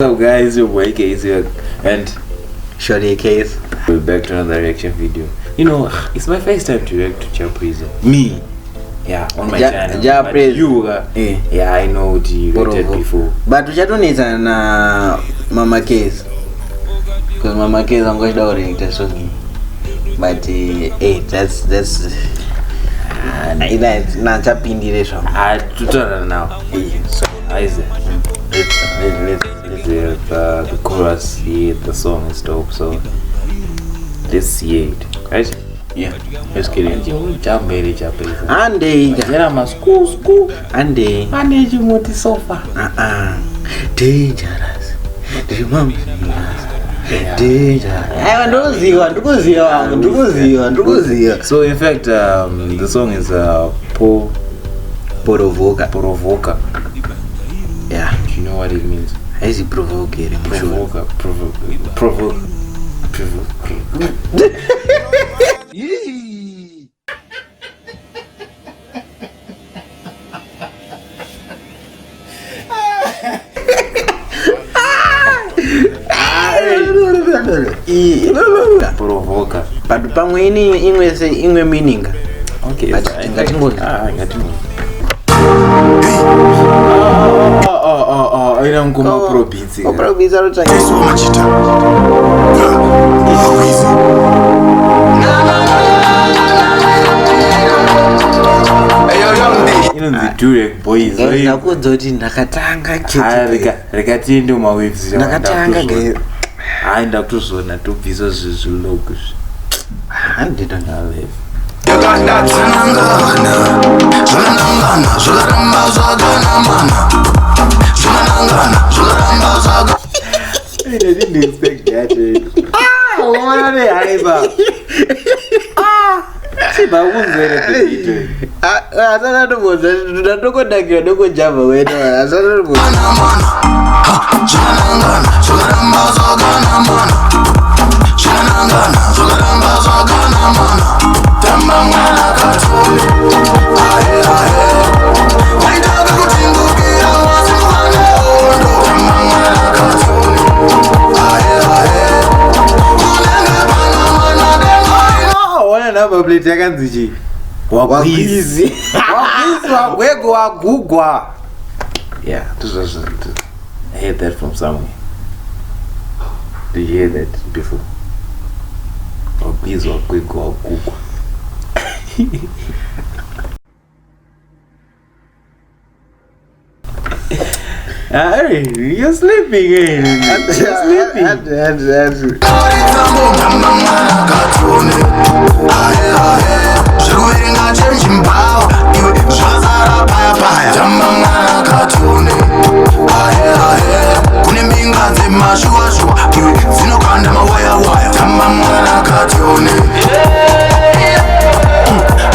Up, guys? Your boy Casey and Shorty Case. We're back to another reaction video. You know, it's my first time to react to Jah Prayzah. Me. Yeah, on my channel. Jah But Prayzah. you, Eh. yeah, I know what you reacted before. But uchatonetsa na Mama Case. Because Mama Case anga achida kureacta song iyi. But that's ina nachapindire zvangu. I tutorial now. So How is it? Let's hear the chorus here. The song is dope, so let's hear it. Right? Yeah. Let's get it. Jump here, jump here. Handei. Jera ma school school. Handei. Ane chimoti sofa. Uh-uh. Dangerous. Ndiri Dangerous. Aiwa ndikuziva, ndikuziva wangu, ndikuziva, ndikuziva. So in fact, the song is Po Porovoka. Provoka. Yeah. Do you know what it means? Haizi provoke here mushure. Provoka. Provoke. Provoke. Provoke. Provoka. But pamwe ini imwe se imwe meaning. Okay. But ngatingozi. Ah, ngatingozi. Oh, ina ngoma pro beats. Pro beats arotsvaka. Machita. Awizi. Inonzi Durek Boys. Ndakudza kuti ndakatanga Ah, chete. rega tiende mumawaves. Ndakatanga ge. Hayi, ndakutozona tobvisa zvilogo izvi. Handida. Alef. Zvakanangana, zvakanangana, zvakaramba zvakanamana. Zvakanangana, zvakaramba zvaka. I didn't expect that. Ah, unoona nehaiba. Ah, chibva kunzwere the video. Asana tombodza ndatokodakira ndokojamba wena. Asana tombodza. Zvakanamana, ha, zvakanangana, zvakaramba zvakanamana. Zvakanangana, zvakaramba zvakanamana. Tamba mwana katone, ahe ahe. Waitaka kutingukira wasimuka nehondo. Tamba mwana katone, ahe ahe. Unenge pana mwana dengai. Ah, ona number plate yakanzi chii? Wagwizi. Wagwizi wagwego wagugwa. Yeah, this was I heard that from somewhere. Did you hear that before? Wagwizi wagwego wagugwa. Hey, you're sleeping, eh? You're sleeping. Tsambo tamba mwana katone, ahe ahe. Zviri chenjimbawa iwe zvazara paya paya. Tamba mwana katone, ahe ahe. Kune mbinga dzemashuwa-shuwa iwe dzinokanda mawaya-waya. Tamba mwana katone.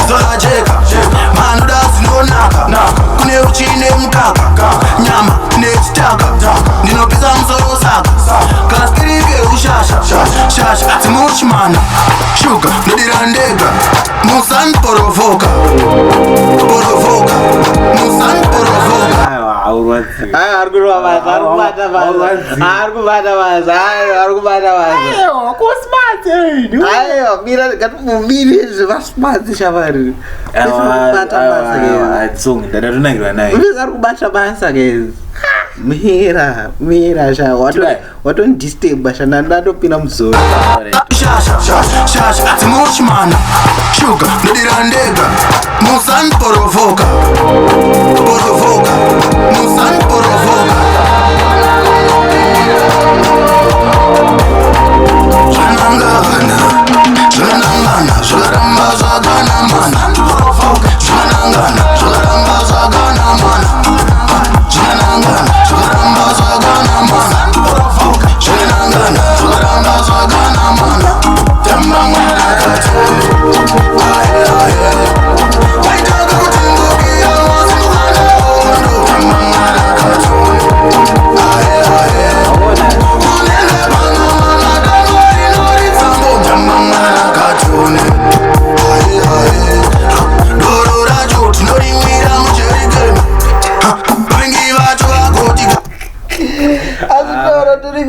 Zvakajeka manoda dzinonaka, kune uchi nemukaka, nyama nechitaka, ndinopisa musoro saka kaskirike ushasha shasha dzimuchimana shuga ndodira ndega musanporovoka porovoka musanporovoka. Aiwa, haurwadziwi. Aiwa ari kurova basa, ari kubata basa. Ari kubata basa, aiwa ari kubata basa. Aiwa, kusmart, eh. Aiwa mira ngatimumire zvevasmart shavari. Kubata basa guys. Song ndadatonakirwa nayo. Mira ari kubata basa guys. Mira, mira sha Tidai. watondisturba sha ndatopinda muzoro. Shasha shasha dzimuchimana shuga ndodira ndega musanporovoka porovoka musanporovoka. Zvakanangana, zvakanangana, zvakaramba zvakanamana. Zvakanangana, zvakaramba zvakanamana. Zvakanangana, zvakaramba zvakanamana. Zvakanangana, zvakaramba zvakanamana. Tamba mwana katone, ahe ahe. Waitaka kutingukira wasimuka.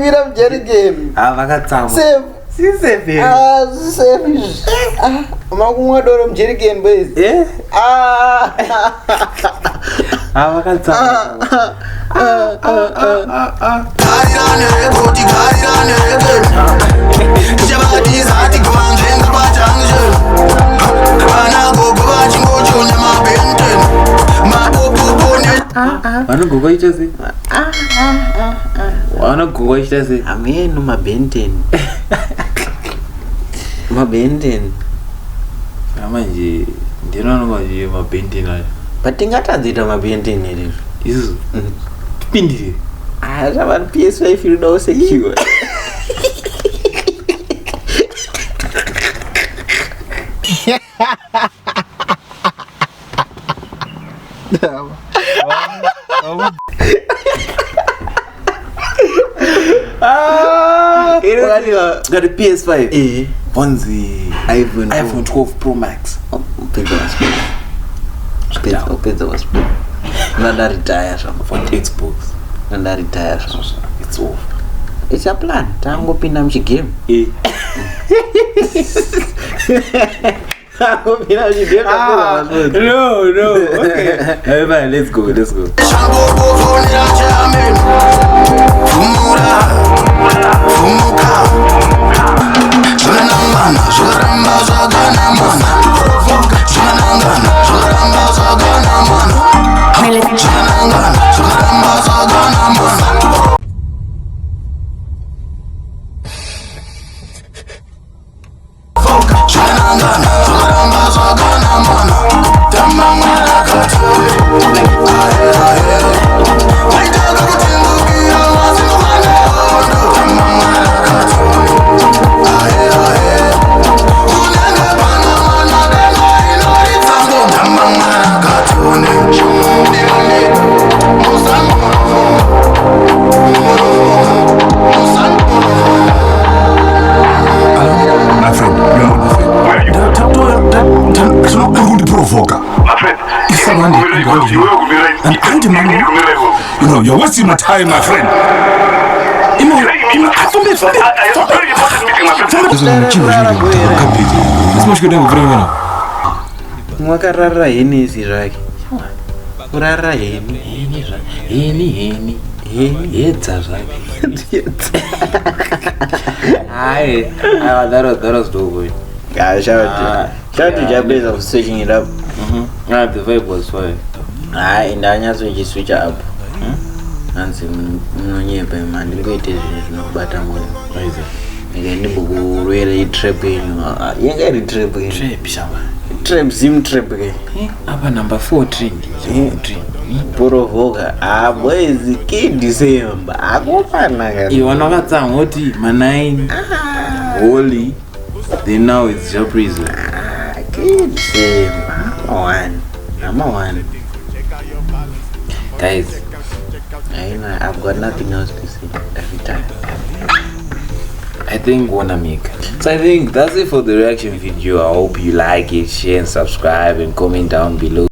Kumwira mujerikeni. Ah, vakatsamwa. Safe. Sisefe. Ah, safe izvi. Ah, makumwa doro mujerikeni boys. Eh? Ah. Ah, vakatsamwa. Vanogogwa ita sei? Vanogogwa ita sei? Ameno mabenten. Mabenten. Manje ndinoona kuti mabhendini ayo. But tingatadzoita mabenten here izvo. Isusu tipindire. Ah, zvava PS5 inodawo secure. Got a PS5. Eh. Bonzi iPhone iPhone 12 Pro Max. Upedza wasipora. Upedza wasipora. Ndandaritaya zvangu. For Xbox. Ndandaritaya zvangu. It's off. It's a plan. Tangopinda muchigame. Eh. Tangopinda muchigame tapedza masipora. No, no. Okay. Hey, man, let's go. Let's go. My friend, you are not my friend. Where are you? Uri kundiprovoka. My friend. Isabande, And anti mama. You know, you're wasting my time, my friend. Imo, imo, afumbe, fumbe. I have a very important meeting, my friend. Mwakarara henesi zvake. Kurara heni. Heni zva. Heni heni. Heni. Hedza zvake. Hai. Aiwa, that was dope. Boy. Yeah, shout out Ah, to shout out to yeah. Jah Prayzah for switching it up. Ah, the vibe was fire. Hayi, ndanyatsochi-switcha up. Hanzi munonyepa imi handingoite zvinhu zvinobata mwoyo. Aiza. Ndika ndimbokurwera itrap yenyu. Ah, Yanga iri trap yenyu. Trap shama. Trap zim trap ke. Apa number 4 trend. Trend. Porovoka. Ah boys, ke December. Akupana kana. Iwe vanokatsamwa kuti ma9 Holy then now it's Jah Prayzah. Ah, ke December. Ama one. Ama one. Guys, Aina, I've got nothing else to say. Every time. I think wanna make. So I think that's it for the reaction video. I hope you like it, share and subscribe and comment down below.